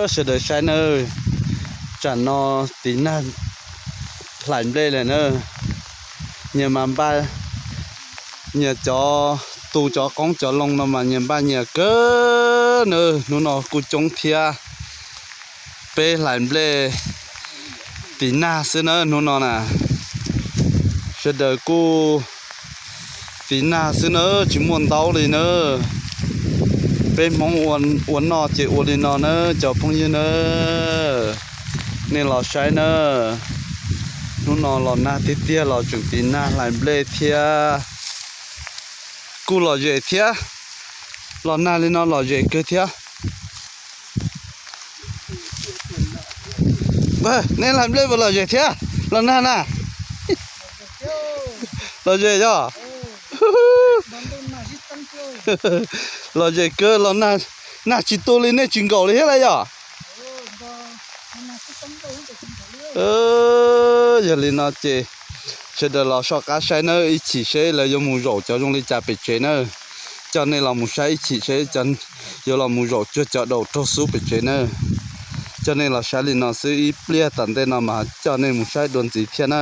Sawv daws saib nawb, tsam no tiv nag hlais nplej lawm na. Nyias mas npaj, nyias cov tu cov qoob cov loo no mas nyias npaj nyias kawg na. Hnub no kuj coob thiab, peb hlais nplej tiv nag xwb na hnub no na. Sawv daws kuj tiv nag xwb na, tsis muaj ntaub li na. Peb Hmoob ua noj ces ua li no na cov phooj ywg na. Nej los saib na, hnub no los nag tiag tiag los tseem tiv nag hlais nplej thiab. Kuj lom zem thiab, los nag li no lom zem kawg thiab. Nej hlais nplej puas lom zem thiab? Los nag na, lom zem yog. Lom zem kawg los nag, nag tsis tu li nej tsis nkaum li thiab lawm yog. Yog li no ces sawv daws los soj qab saib nawb, ib chim seb lawv yuav mus zaum cov zoo li cas pem tsev na. Coj nej los mus saib ib chim seb yuav los mus zaum cuag cov daum raug xub pem tsev na. Coj nej los saib li no xwb, ib pliag tom ntej no mas coj nej mus saib dua ntxiv thiab na.